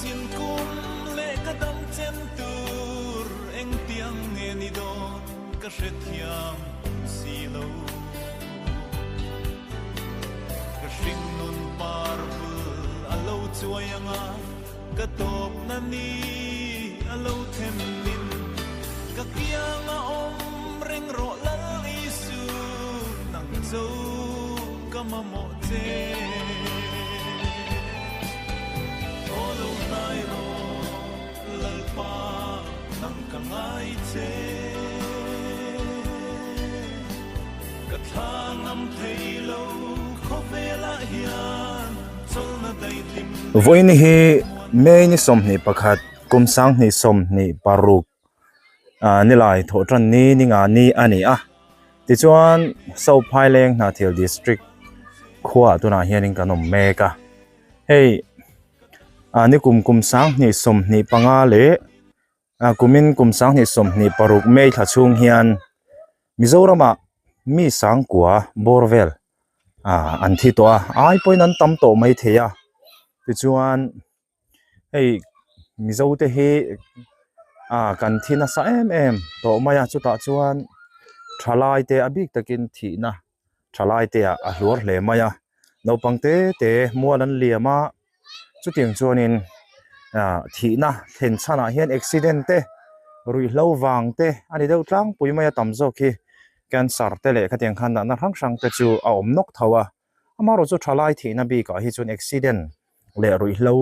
zin kum leh ka dam chen tur engtiang nge ni dawn ka hrethiam si lo. Ka hringnun par bul a lo chuai anga ka tawpna ni a lo them nin ka kiang a awm reng rawh Lal Isu nang zo ka mamawh che. Aw lo hnai rawh Lalpa nang ka ngai che. Ka thla ngam thei lo khawvelah hian chawlhna daihlim Vawiin hi May ni 21 kum 2026 ah nilai thawh tan ni ni nga ni a ni a tichuan Sophaileng Hnahthial District khuaah tunah hianin kan awm mek a hei ah nikum kum 2025 leh Ah kumin kum 2026 May thla chhung hian Mizoramah mi sangkua bawr vel ah an thi tawh a, ai pawhin an tam tawh mai thei a tichuan hei Mizo te hi ah kan thi nasa em em tawh mai a chutah chuan thalai te a bik takin thihna thalai te ah a hluar hle mai a naupang te te mual an liam a chutiang chuanin ah thihna thlen chhanah hian accident te ruihhlo vang te a ni deuh tlangpui mai a tam zawk hi cancer te leh khatiang khan natna hrang hrang te chu a awm nawk tho a amaherawhchu thalai thihna bikah hi chuan accident leh ruihhlo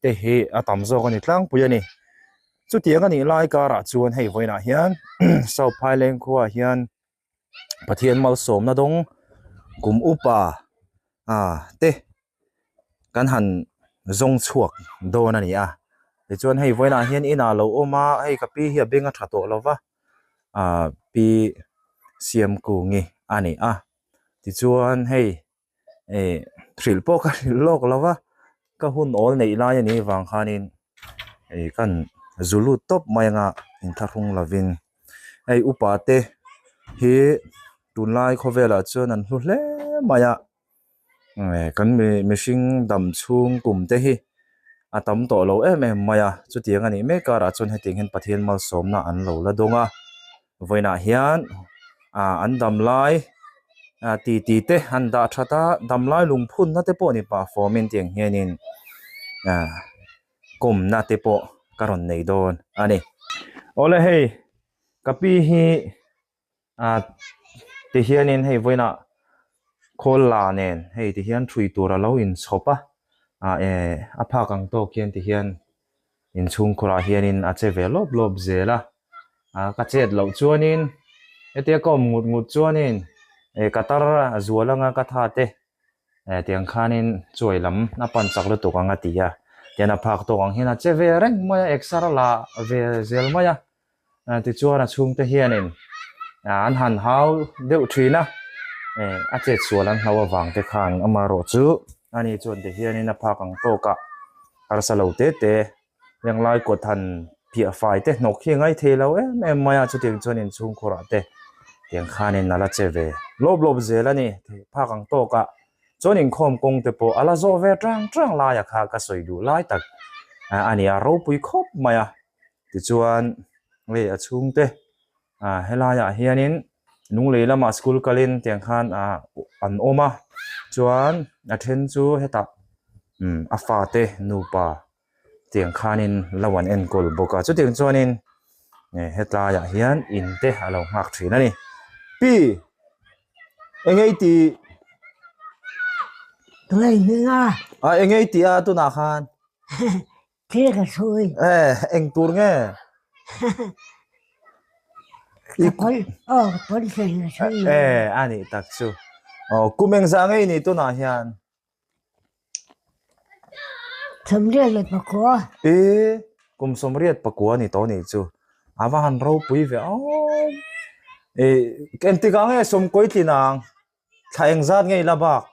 te hi a tam zawk a ni tlangpui a ni chutiang a nih lai karah chuan hei vawiinah hian south phaileng khuaah hian. Pathian malsawmna dawng kum upa ah te kan han zawng chhuak dawn a ni a tichuan hei vawiinah hian inah a lo awm a hei ka pi hi a beng a tha tawh lo va ah pi Siamkungi a ni a tichuan hei. eh hrilh pawh ka hrilh lawk lo va ka hun awl neih lai a nih vang khanin ih kan zu lut tawp mai anga inthlahrung lovin hei upa te hi tunlai khawvelah chuan an hlu hle mai a eh kan mi mihring dam chhung kum te hi a tam tawh lo em em mai a chutiang a nih mek karah chuan hetiang hian Pathian malsawmna an lo la dawng a. Vawiinah hian ah an dam lai ah ti ti te an dah that a dam lai lungphunna te pawh ni pah fawmin tiang hianin ah kawmna te pawh ka rawn nei dawn a ni. Awle hei ka pi hi ah ti hianin hei vawiinah khawl la nen hei ti hian ṭhui tur a lo inchhawp a ah eh a phak ang tawk hian ti hian inchhungkhurah hianin a che ve lawp lawp zel a ah ka chet loh chuanin hetia ka awm ngut ngut chuanin eh ka tar a zual anga ka tha te eh tiang khanin chuai lam a pan chak lutuk ang a ti a tian a phak tawk ang hian a che ve reng mai a exer a la ve zel mai a ah tichuan a chhungte hianin ah an han hau deuh thin a eh a chet sual an hlau avang te khan amaherawhchu ani chuan tihianin a phak ang tawk ah harsa lo te te henglai kawt han phiah fai te hnawk hi a ngai thei lo em em mai a chutiang chuan inchhungkhur ah te tiang khanin a la che ve lawp lawp zel a ni phak ang tawk ah chuan inkhawm kawng te pawh a la zawh ve tang tang lai a kha ka sawi duh lai tak a ni a ropui khawp mai a tichuan hei a chhungte ah helaiah hianin lunglei lamah school kalin tiang khan ah an awm a chuan a then chu hetah umm a fate nupa tiang khanin lo an enkawl bawk a chutiang chuanin eh hetlaiah hian in te a lo nghak thin a ni pi eng ei tih a eng ei tih a tunah khan. Thil ka sawi. Eh, eng tur nge? Ka pawn, aw ka pawn fen ka sawi. Eh, a nih tak chu. Aw, kum eng zah nge i nih tunah hian? 81. I, kum 81 ni tawh nih chu. A va han ropui ve awm. I, engtikah nge sawmkawi tlin ang? Thla eng zat nge i la bak?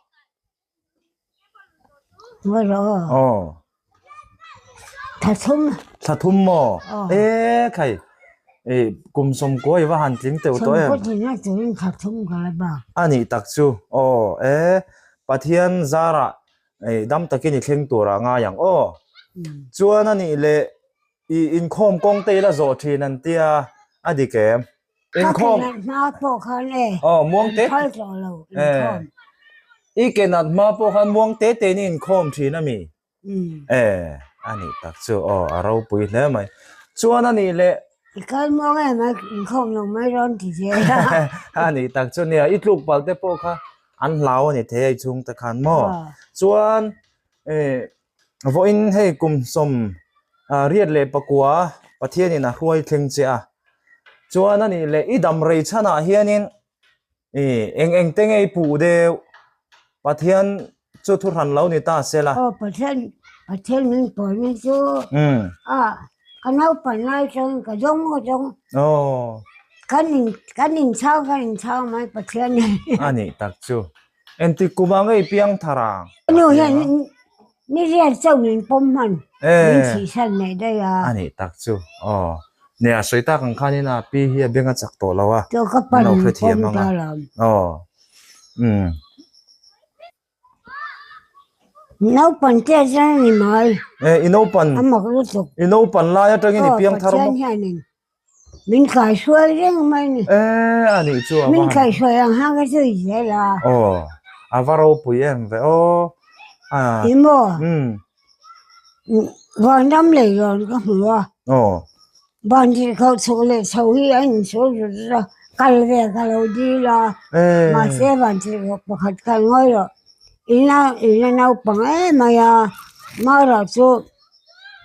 Aw. Thla thum. Thla thum maw? E khai. E kum 90 i va han tling teuh tawh em? 90 tling a tling thla thum ka la bak. A nih tak chu. Aw e Pathian zarah e dam takin i thleng tur ah ngai ang aw. Chuan a nih leh i inkhawm kawng te ila zawh thin an tia a dik em? Inkhawm. Ka ke nat hma pawh khan e. Aw muang te. Phal tawh lo inkhawm. I ke nat hma pawh khan muang te te in inkhawm thin a mi? E a nih tak chu aw a ropui hle mai. Chuan a nih leh. I kal muang em a inkhawm lo mai rawn ti zel a. A nih tak chu nia i tluk palh te pawh kha an hlau a ni thei a i chhung te khan maw? Chuan e Vawiin hei kum sawm riat leh pakua Pathianin a hruai thleng che a, chuan a nih leh i dam rei chhanah hianin i eng eng te nge i puh deuh Pathian chu thu hran lo ni ta se la. Aw Pathian Pathian min pawlna chu a ka naupan lai chuan ka zawng ka zawng aw kan in kan inchhang kan inchhang mai Pathian a nih tak chu. Engtik kum ah ngei piang thar ang? Nu hian ni riat chauh min pawm hman min chhihsan leh daih a. A nih tak chu aw. Nia sawi tak ang khanin a pi hi a beng a chak tawh lo a. Chaw ka pan min pawm ta lo. Aw. Umm. Naupan te chuan a ni mai. E i naupan. A mak lutuk. I naupan lai atangin i piang thar maw? Aw Pathian hianin Min kaihruai reng mai ni. Eh, a nih chu a va Min kaihruai ang hang ka zui zel a. Aw, a va ropui em ve aw. A. I maw? Um. Vanram lei rawn ka hmu a. Aw. Van thil kho chhuk leh chho hi a inchhur zut zut a, kal ve ka lo dil a. Eh. Mahse van thil kho pakhat kal ngawi rawh. Ina ina naupang em mai a, Mara chu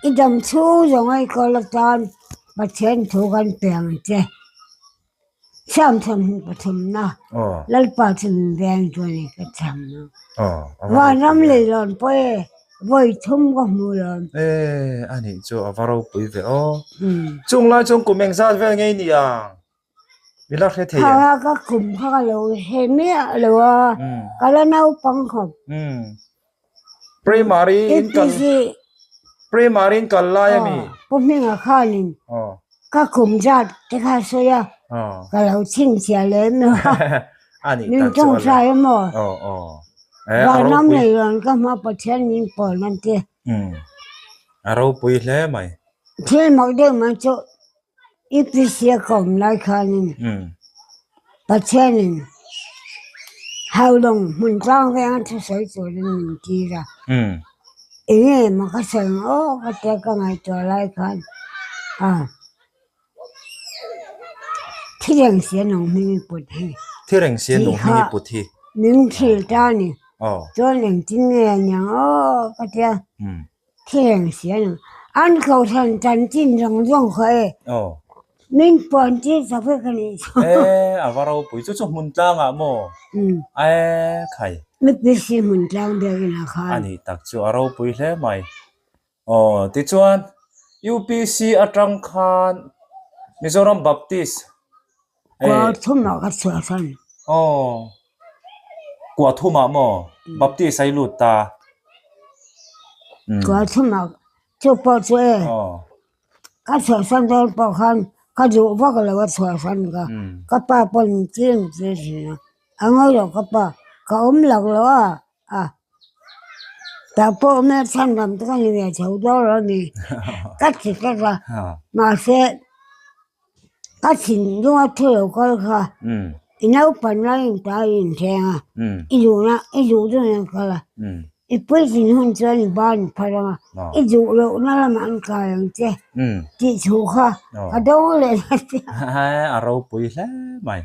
I dam chhung zawng a i kawl atan Pathian thu kan pe ang che. Siamthawn hmuh pathumna Lalpa chu min veng chu a ni ka chhang a. Vanram leilawn pawh e vawi thum ka hmu lo. E a nih chu a va ropui ve aw. Chung lai chuan kum engzat vel ngei ni ang? I la hre thei em? Kha ka kum kha ka lo hre miah lo a, ka la naupang khawp. Primary in kal Primary in kal lai a mi? Pu Hminga khanin ka kum zat te kha sawi a, ka lo chhinchhiah lem lo a, min tawngtai a maw? Vanram nei rawn ka hma Pathian min pawl an ti. A ropui hle mai. Thil mak deuh mai chu I pisia ka awm lai khanin Pathianin Haulawng hmun tlang venga thusawi turin min tir a, eng nge maw ka sawi ang aw ka tia ka ngaihtuah lai khan a thireng sia nung hming i put hi Thireng sia nung hming i put hi min hrilh ta a ni, chuan engtin nge a niang aw ka tia. Thileng si a ni. An kohhran chanchin zawng zawng kha e. Aw. Min puan tir chak vek a nih chu. E, a va ropui. Chu chu hmun tlangah maw? Um. E, khai. Mipi si hmun tlang biakin a khan. A nih tak chu a ropui hle mai. Aw, tichuan UPC atang khan Mizoram Baptist Kua thumah ka chhuah san. Aw, kua thumah maw? Baptist a i lut ta. Kua thumah chu pawh chu e. Ka chhuah san dawn pawh khan ka duh vak lo a chhuah san ka. Ka pa pawh min tir min tir thin a. A ngawi lo ka pa, ka awm lak lo a. A, tah pawh awm e chhan lam te ka ni ve chho dawn lo a ni. Ka ti tlat a, mahse ka thinlunga thu lo kal kha i naupan laiin ta i inthleng a, i duhna i duh duhin an kal a, i puitlin hun chuan i ban i phar ang a, i duh lohna lamah an kai ang che tih thu kha ka dawng leh tlat a. A ropui hle mai.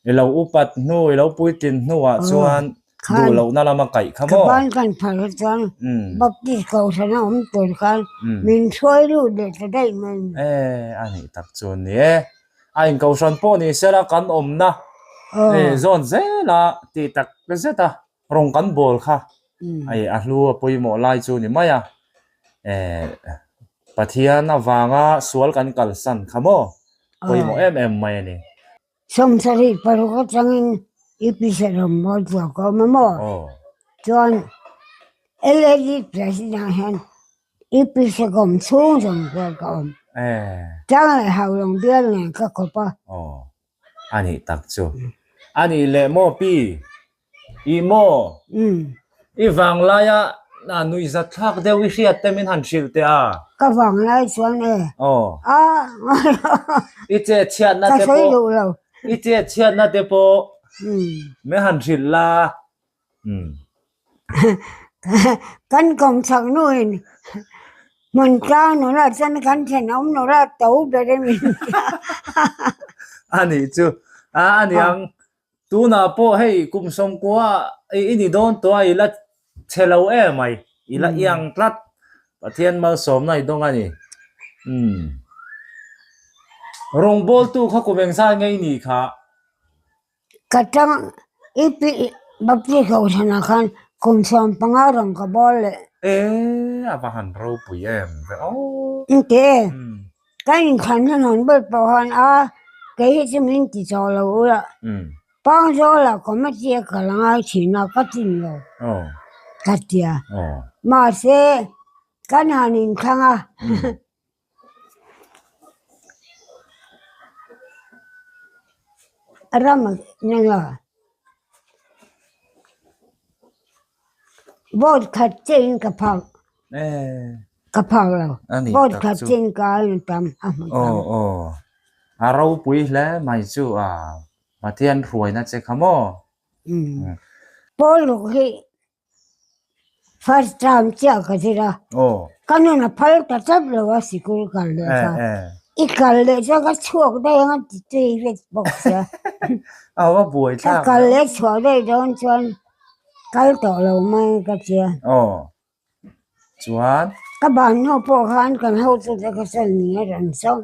I lo upat hnu, i lo puitlin hnuah chuan duh lohna lama kaih kha maw? Ka ban kan phar kha chuan Baptist kohhran a awm tur khan min hruai lut leh ta daih mai a ni. E, a nih tak chu ni e. A in kohhran pawh ni sela kan awmna zawn zela tih tak zeta rawng kan bawl kha hei a hlu a pawimawh lai chu ni mai a. E, Pathian avanga sual kan kalsan kha maw? Pawimawh em em mai a ni. Sawmsarih paruk atangin UPC rawngbâwl tur ka awm a maw? Chuan LAD President ah hian UPC ka awm chhung zawng kual ka awm. Tlang leh Haulawng bial nen ka kawp a. Aw, a nih tak chu. A nih leh maw pi? I maw? I vanglaia a nuihzat thlak deuh i hriat te min han hrilh teh a. Ka vang lai chuan e. Aw. A I chet chhiatna ka te sawi pawh duh lo. I chet chhiatna te pawh min han hrilh la. Kan kawngchhak nuin hmun tlang nula chuan kan thenawm nula to ber in min ti a. A nih chu. A aniang Tunah pawh hei kum sawmkua i ni dawn tawh a, i la chhe lo em mai, i la iang tlat. Pathian malsawmna i dawng a ni. Umm. Rawngbawltu kha kum engzat nge i nih kha? Ka tang i pi Baptist Kohhranah khan kum 15 rawn ka bawl leh. E, a va han ropui em ve aw. Engti? Ka inthlan hnuhnun ber pawh khan a kei hi chu min ti chawh lo ula Pangzawlah committee a kal angai thin a ka chin lo ka tia mahse kan han inthlang a ram nena vote khat chiahin ka phak. Ka phak lo. Vote khat chin ka in tam a hmu tam. Aw aw. A ropui hle mai chu a Pathian hruaina che kha maw? Pawl ruk hi first term chiah ka zir a. Ka nun a phal ta tlat lo a sikul kal leh kha. I kal leh chuan ka chhuak daih ang a ti tui vek bawk sia. A va buai thlak. Ka kal leh chhuah daih dawn chuan kal tawh lo mai ka tia. Chuan. Ka ban hnu pawh khan kan hotute kha chuan min a rawn sawm.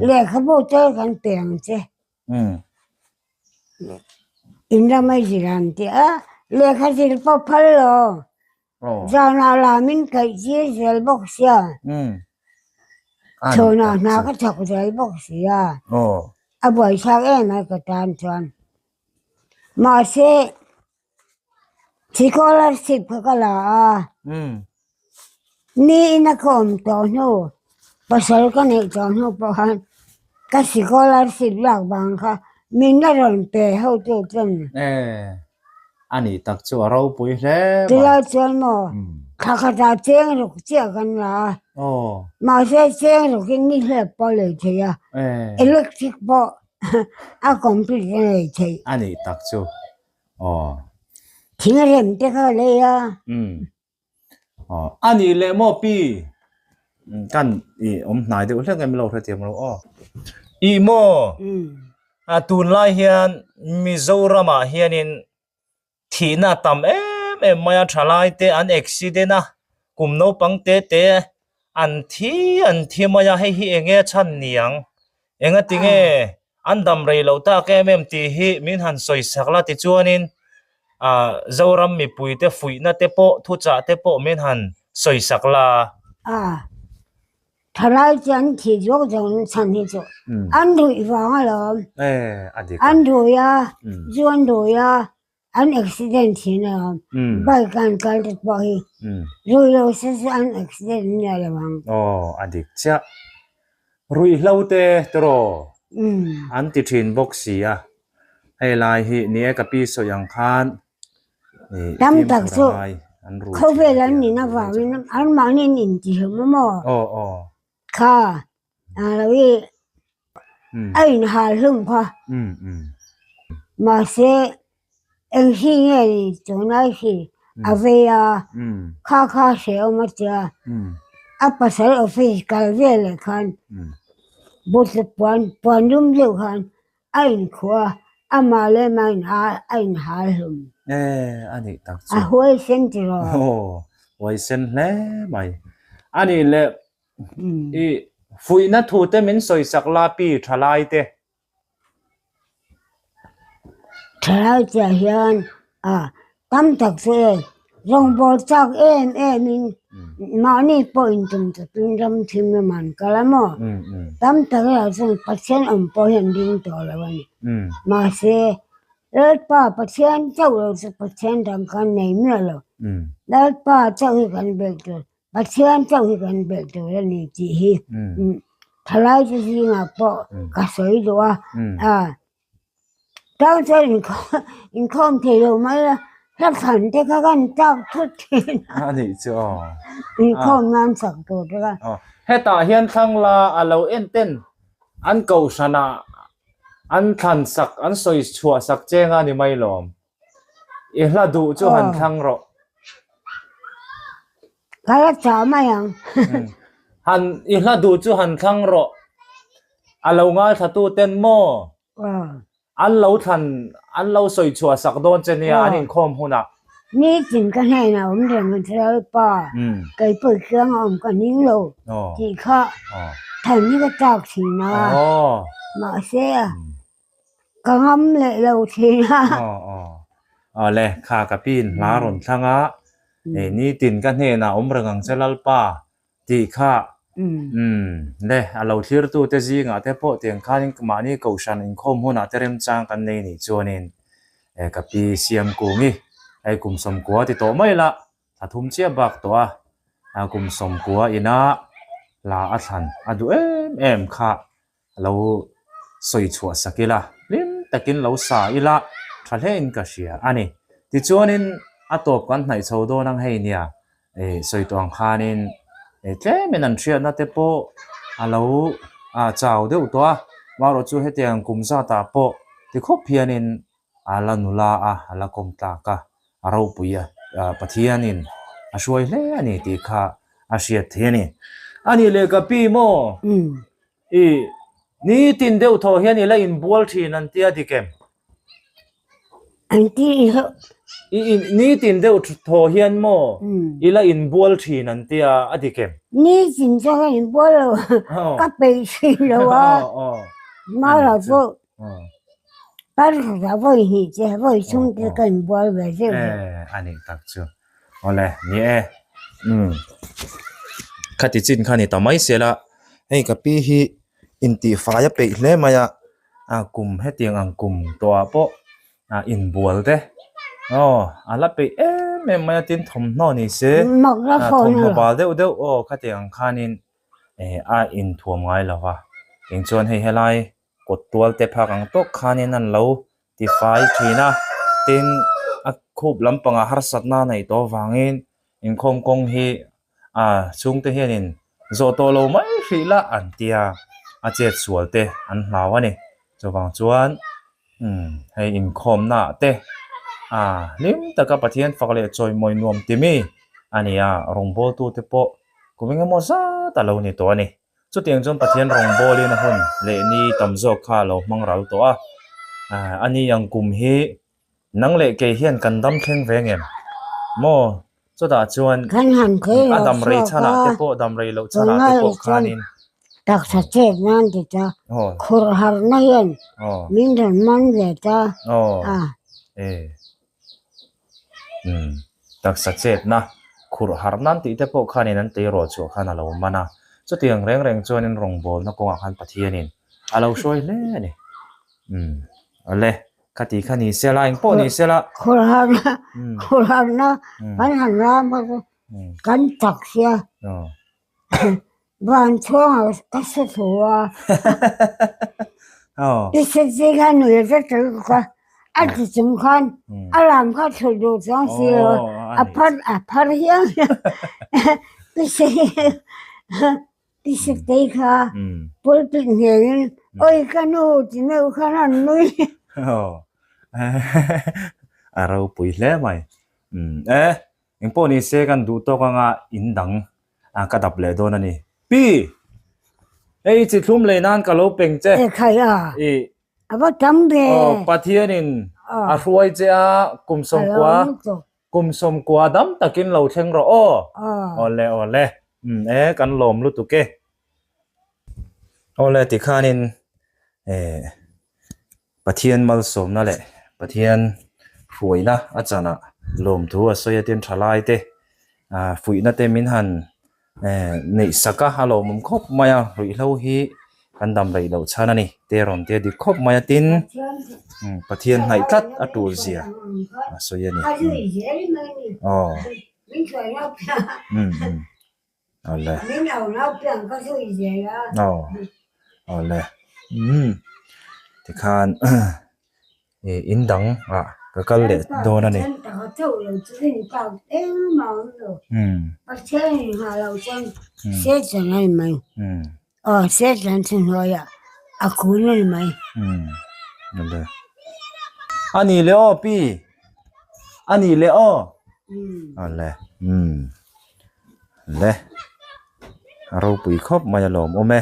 Lehkhabu te kan pe ang che. In ram a zir ang tih a, lehkha zir pawh phal lo. Zanah lah min kaih tir zel bawk sia. Chhunah hna ka thawk zel bawk sia. A buaithlak em ai ka tan chuan. Mahse. Scholarship kha ka la a, mi ina ka awm tawh hnu, pasal ka neih tawh hnu pawh khan ka scholarship lak vang kha min la rawn pe hotu chuan. A nih tak chu a ropui hle mai. Chulai chuan maw thla khatah cheng ruk chiah kan la a, mahse cheng rukin ni hlep pawh lei thei a, electric pawh a complete a lei theih. A nih tak chu. Aw. Thing rem te kha lei a. Umm. Aw. A nih leh maw pi? Kan i awm hnai deuh hlek em lo hrethiam lo aw. I maw? A tunlai hian Mizoramah hianin thihna a tam em em mai a, thalai te an accident a, kum naupang te te an thi an thi mai a, hei hi eng nge chhan niang? Engati nge An dam rei lo tak em em tih hi min han sawi sak la tichuanin ah Zoram mipuite fuihna te pawh thuchah te pawh min han sawi sak la. A thalai chu an thih zawk zawk in chhan hi chu an ruih vang alawm. An rui a, zu an rui a, an accident thin alawm. Bike a an kal te pawh hi rui lo se chu an accident nia lo ang. Aw a dik chiah. Ruihhlo te tiraw an ti thin bawk si a, hei lai hi ni e ka pi sawi ang khan Tam tak chu khawvel an nin avangin anmahni an intihhlum a maw? Kha lo i a inhal hlum kha. Mahse eng hi nge ni tunlai hi a vei a, kha kha hrehawm a tia. A pasal office kal vel leh khan bawlhhlawh puan puan lum deuh khan a inkhuh a, amah leh amah a inhal hlum. A huaisen tiraw? Aw, huaisen hle mai. A nih leh I fuihna thu te min sawi sak la pi thalai te. Thalai te ah hian a tam tak chu e rawngbawl chak em em in mahni pawh in tum chawpin ram thim lamah an kal a maw? Tam tak erawh chuan Pathian awm pawh hi an ring tawh lo a ni. Mahse Lalpa Pathian chauh lo chu Pathian dang kha an nei miah lo. Lalpa chauh hi kan belh tur. Pathian chauh hi kan belh tur a ni tih hi thalai te zingah pawh ka sawi duh a, tang chuan inkhawm thei lo mai a. Hla thlan te kha kan tlak thut thin a. A nih chu aw. Inkhawm nan sak tur te kha. Aw hetah hian thlang la a lo en ten an kohhran ah an thlan sak an sawi chhuah sak cheng a ni mai lawm. I hla duh chu han thlang rawh. Ka la chah mai ang. Han i hla duh chu han thlang rawh. A lo ngaithla tu ten maw? An lo thlan an lo sawi chhuah sak dawn che nia an inkhawm hunah. Nitin ka hnenah awm reng ang che Lalpa, kei pawh i kianga awm ka ning lo tih kha than hi ka chak thin a, mahse ka ngam leh lo thin a. Awle, kha ka pin hla rawn thlang a, nitin ka hnenah awm reng ang che Lalpa, Tih kha umm le a lo thlirtute zingah te pawh tiang khanin mahni kohhran inkhawm hunah te remchang kan nei nih chuanin eh ka pi Siamkungi hei kum sawmkua ti tawh mai la thla thum chiah bak tawh a, a kum sawmkua ina hla a thlan a duh em em kha lo sawi chhuah sak ila, hlim takin lo sa ila tha hlein ka hria a ni. Tichuanin a tawp kan hnaih chho dawn ang hei nia, eh sawi tawh ang khanin eh tlemin an hriatna te pawh a lo ah chau deuh tawh a, marawh chu hetiang kum zatah pawh tikhawp hianin a la nula a, a la kawm tlak a, a ropui a, Pathianin a hruai hle a ni tih kha a hriat thei a ni. A nih leh ka pi maw? I nitin deuh thaw hian i la inbual thin an tia dik em? An ti i hauh. I nitin deuh thaw hian maw i la inbual thin an tia a dik em? Nitin chu ka inbual lo, ka peih thin lo a, mara pawh Parkhat vawi hnih che vawi chhung te ka inbual ve zeuh zeuh. Eh, a nih tak chu. Awle, ni e. Umm. Khati chin kha ni ta mai sela. Hei ka pi hi intihfai a peih hle mai a, a kum hetiang ang kum tawhah pawh a inbual te aw a la peih em em mai a tin thawmhnaw ni se thawmhnaw bal deuh deuh aw khatiang ang khanin eh a inthuam ngai lo va. Eng chuan hei helai kawt tual te phak ang tawk khanin an lo tifai thin a, tin a khup lampangah harsatna a neih tawh avangin inkhawm kawng hi a chhungte hianin zawh tawh lo mai hrih lah an tia a chet sual te an hlau a ni. Chuvang chuan umm hei inkhawmna ah te a hlim taka Pathian fak leh chawimawi nuam ti mi a ni a, rawngbawltu te pawh kum engemaw zat a lo ni tawh a ni. Chutiang chuan Pathian rawngbawlin a hun leh ni tam zawk kha a lo hmang ral tawh a, a ni ang kum hi nang leh kei hian kan dam thleng ve ngem maw? Chutah chuan a dam rei chhanah te pawh dam rei loh chhanah te pawh khanin Taksa chet nan ti ta khur harna hian min rawn man ve ta a. Umm taksa chetna khurh harh nan tih te pawh khanin an tei rawh chhuah khan a lo man a, chutiang reng reng chuanin rawngbawlna kawngah khan Pathianin a lo hruai hle a ni. Umm awle khati kha ni sela eng pawh ni sela. Khurh harhna khurh harhna kan han ram kha chu kan chak sia van chhuangah ka hre thu a. I hre chi kha nui vek ta lutuk a, a ti chung khan a lam kha thulh duh chuang si lo a phar a phar hial i hre tei kha pulpit hmelin awi ka nu ti meuh khan a rawn nui. A ropui hle mai. E engpawh ni se kan duh tawk anga in dang a ka dap leh dawn a ni. Pi! Hei chi thlum lei nan ka lo peng che. E khai a. I. A va tam ve. Aw Pathianin a hruai che a kum sawmkua kum sawmkua dam takin lo thleng rawh aw. Awle awle. Umm e kan lawm lutuk e. Awle tikhanin eh Pathian malsawmna leh Pathian hruaina a chanah lawmthu a sawi a tin tha lai te ah fuihna te min han eh neih sak a a lawmawm khawp mai a ruihhlo hi kan dam rei loh chhan a ni te rawn tia dik khawp mai a tin Pathian hnaih tlat a tul zia a sawi a ni aw umm umm. Awle. Aw. Awle. Umm. Tikhan eh in dang ah ka. Ka kal leh dawn a ni. A ni leh aw pi, a ni leh aw. Awle umm le a ropui khawp mai a lawm awm e.